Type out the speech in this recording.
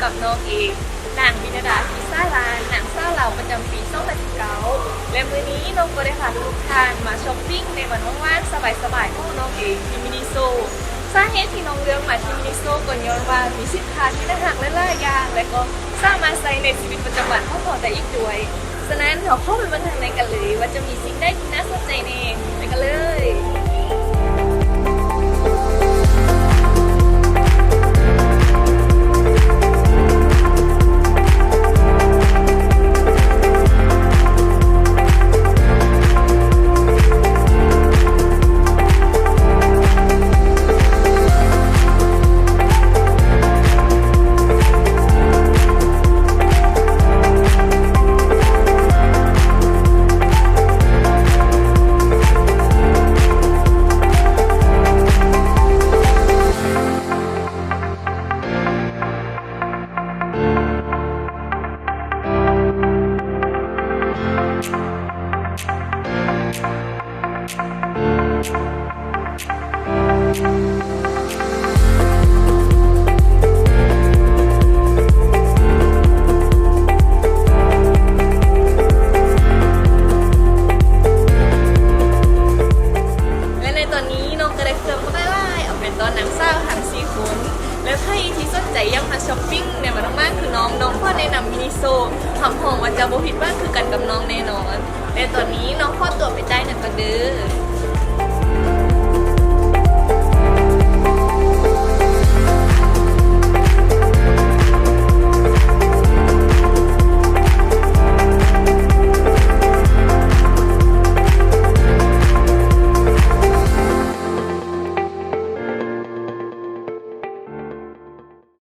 ກັບນ້ອງເອງ ນາງ ວິນະດາ ພິສາລານ ນາງສາວລາວປະຈຳປີສອງພັນສິບເກົ້າ ແລະ ມື້ນີ້ນ້ອງກໍໄດ້ພາທຸກໆທ່ານມາຊັອບປິງໃນວັນວ່າງໆ ສະບາຍໆ ຂອງນ້ອງເອງທີ່ມິນິໂຊ. ສາເຫດທີ່ນ້ອງເລືອກມາທີ່ມິນິໂຊກໍຍ້ອນວ່າມີສິນຄ້າທີ່ໜ້າຮັກຫຼາຍໆຢ່າງ ແລະ ກໍສາມາດໃຊ້ໃນຊີວິດປະຈຳວັນຂອງເຮົາໄດ້ອີກດ້ວຍ. ສະນັ້ນ ເຮົາເຂົ້າໄປເບິ່ງທາງໃນກັນເລີຍວ່າຈະມີສິ່ງໃດທີ່ໜ້າສົນໃຈແດ່. ໄປກັນເລີຍ. ແລະ ໃນຕອນນີ້ນ້ອງກໍໄດ້ເຄື່ອງບັກຫຼາຍໆ ເອົາໄປຕ້ອນນາງສາວທັງສີ່ຄົນ ແລະ ໃຜທີ່ສົນໃຈຢາກມາຊັອບປິງໃນວັນວ່າງໆຄືນ້ອງ ນ້ອງຂໍແນະນຳມິນິໂຊ ຮັບຮອງວ່າຈະບໍ່ຜິດຫວັງຄືກັນກັບນ້ອງແນ່ນອນ. ແລະ ຕອນນີ້ນ້ອງຂໍຕົວໄປຈ່າຍເງິນກ່ອນເດີ້.